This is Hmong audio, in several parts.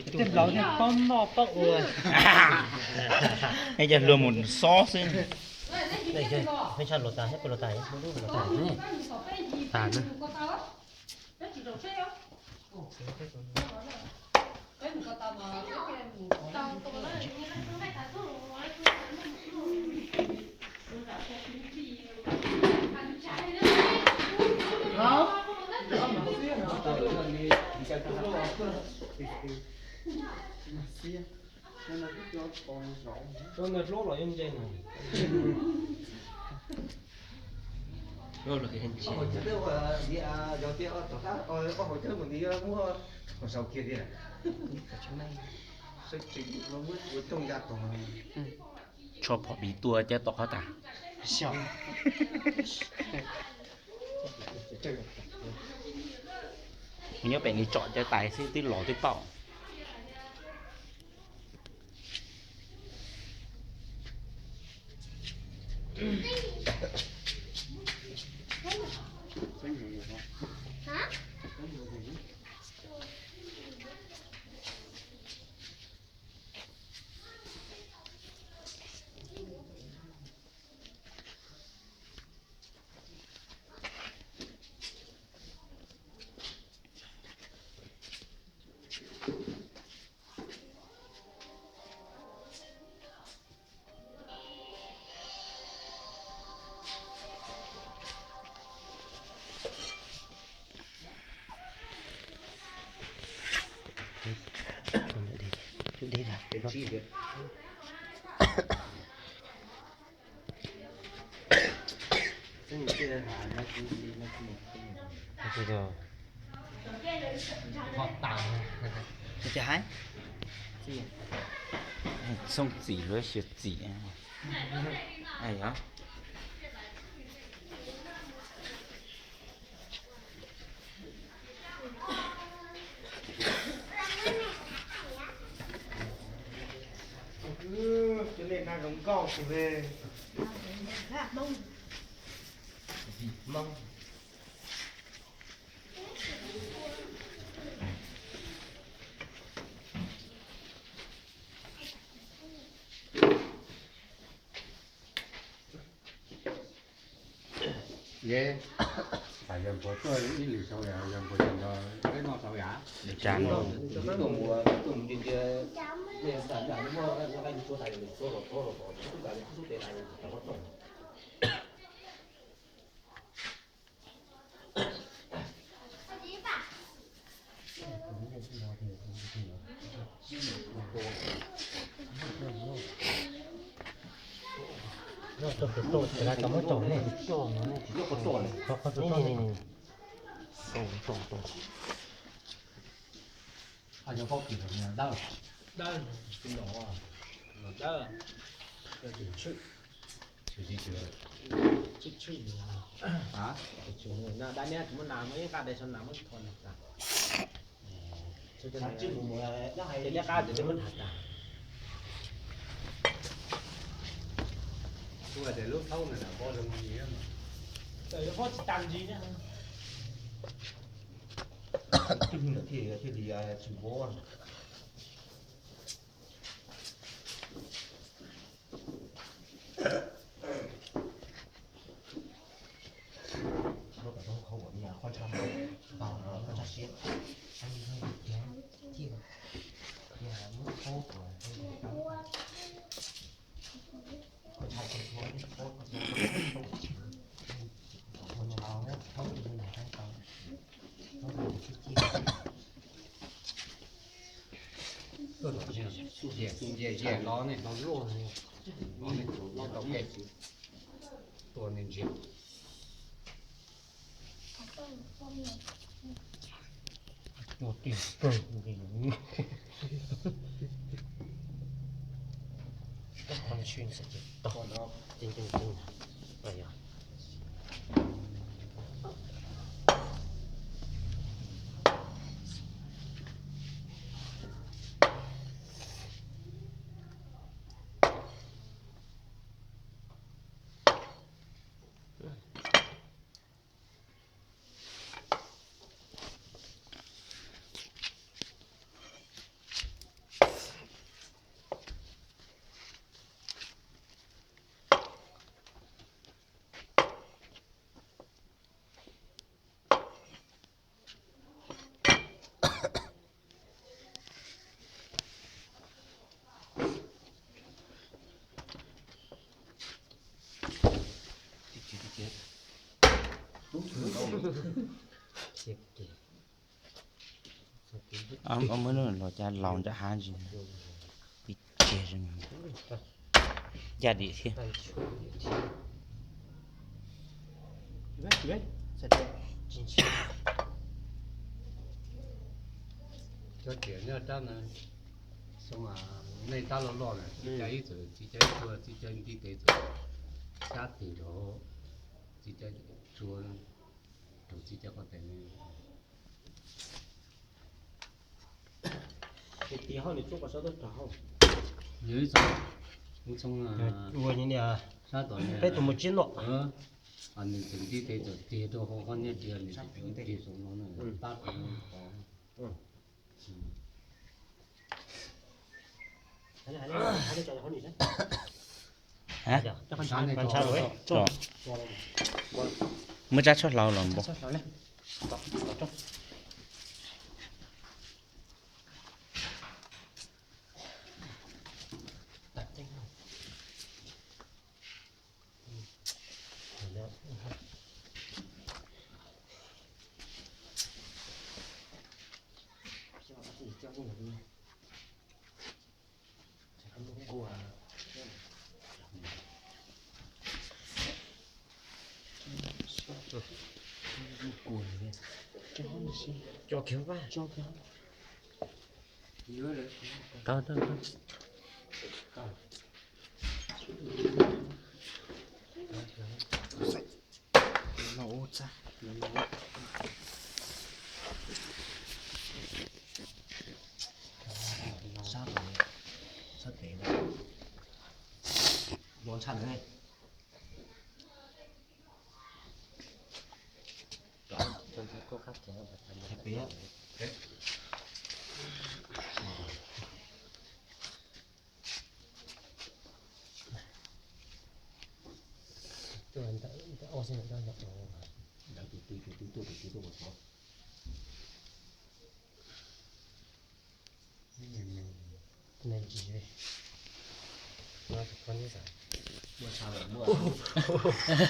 Tej laus thiaj paub noj paub ua. Es cov luag mus xob xwb. Tsho phom pis tua cov tom qhov tas. Nyob pem li tsom cov tais xwb twb los twb pauj. Txhooj txim luag xyuas txim. Yog Npuag tuaj ib lwm saud yog Npuag tseem nrog peb noj saud yam. Ntsia ntsia los ne, los luaj ne, los tau ke, tua ne ntsia. Tua tiag kawg. Qhov no sw xav ces tog ceeb ceeb ceeb. Muab los cas laus ntsaj hav ntsis, tib cia, ncaj dim thiab. Cov riam nyob rab na, xyoo nej tab loj loj na, txiv cav ib txwm, txiv cav ib txwm, txiv cav ntiv tes txwm, xyab tes rau, txiv cav tsua rau txiv cav qhov tes. Nws ib txhob ua sab tom peb tus mus tsib noj. Nws txawm ntiv tes txawm tiag rau hauv qhov niag riam, nws txawm tiag saum no na, tab rau no. Muab tsab tshuaj hlauv los npau.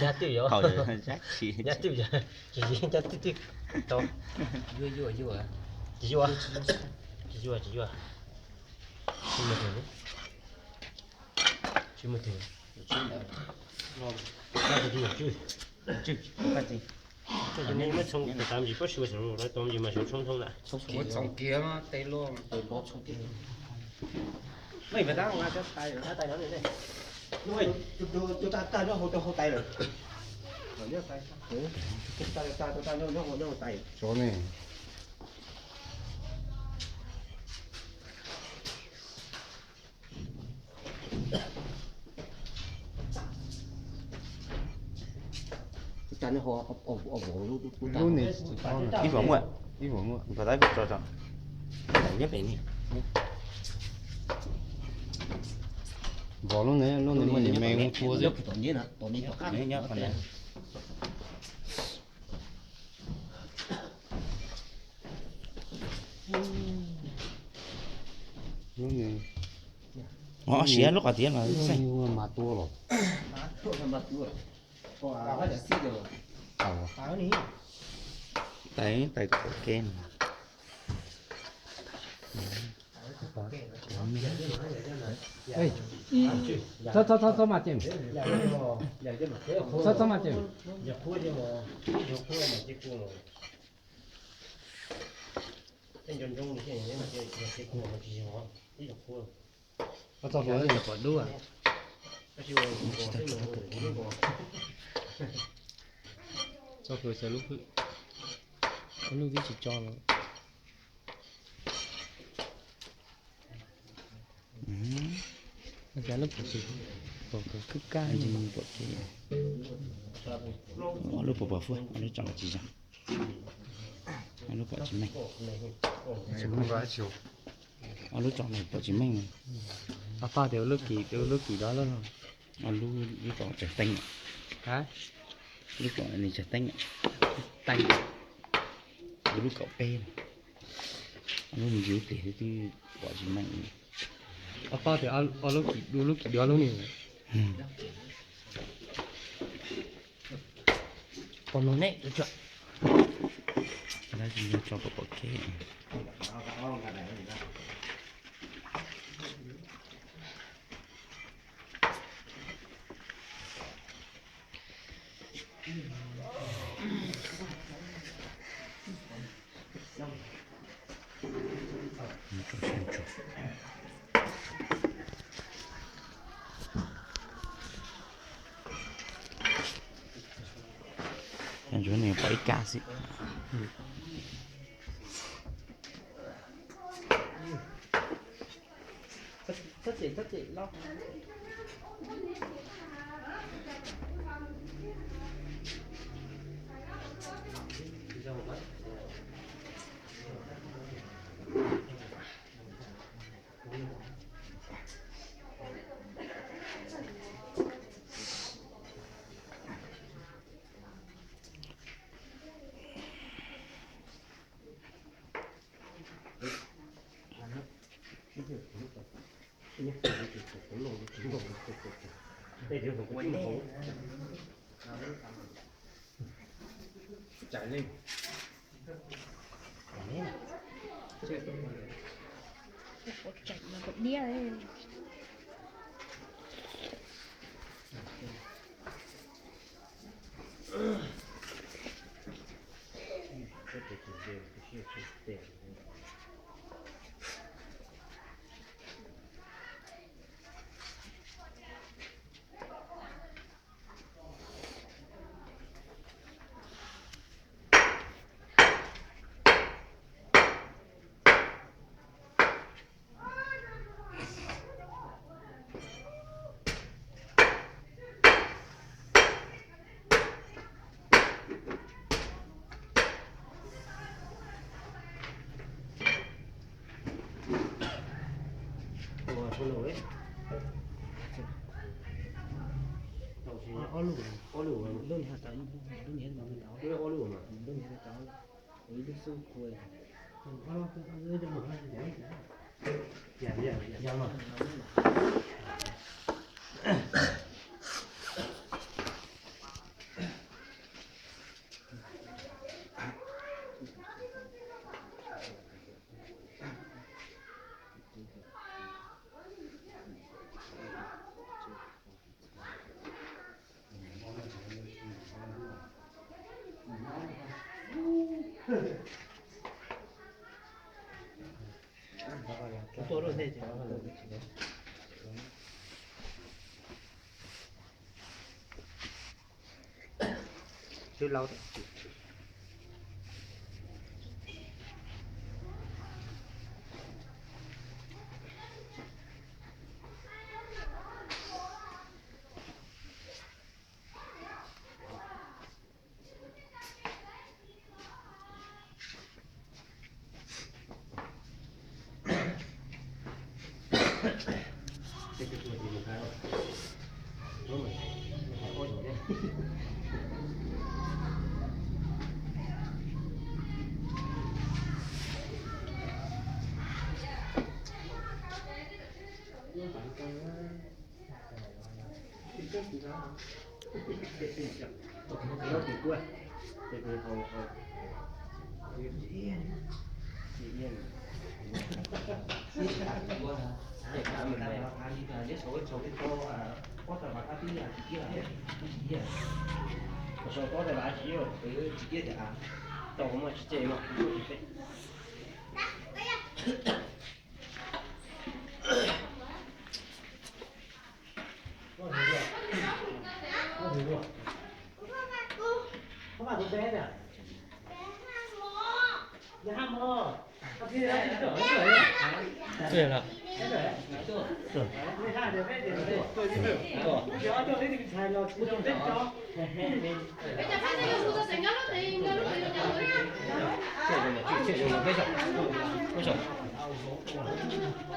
Nyab twj yog, nyab twj yog, tsis nyab twj twj tau. Tsis yuav, tsis yuav, tsis yuav. Tsis muaj twg. Muab txhoov tam sim pob su lawv tau ntsis mas txhoov thoob na. Muab txhoov kiag tes luaj. Tus tag tag nyob hauv tais lawm. Tus tag nyob hauv tais. Ib vov muaj, ib vov muaj, nkaus tab kuv tso tso. Nyob pem ni. Vov lub ne, lub ne muaj niag me ua tua xwb. Lub ne. Siav lub qhov tiav los xeej. Mas tua los. Tais, tais ke. Txhob, txhob, txhob mas cem. Txhob, txhob mas cem. Txoj hlua xaws lub hwj, lub twb tsis tso no. Cas lub pom tsis pom kawg kab, pom ces lub pom pom fuab, ob lub tsom tsis zoo, ob lub pom tsis meej. Ob lub tsom no pom tsis meej. Pab tias ua lub kim, ua lub kim dab laug. Ob lub, lub kom tsawg teeb, lub kom nws tsawg teeb, teeb, ua lub kom peb, ob lub ntsis ub plig twb pom tsis meej. Pab tias ua lub kim, ua lub kim dua lub ni. Pom no ne, tso, tso pom pom kev. Ntsuav nws pom ib kab xwb. Ob lub, ob lub, lub niag tau ib lub, lub niag tau ob lub, lub niag tau ib lub xub khuas.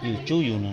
Yus tsub yus no.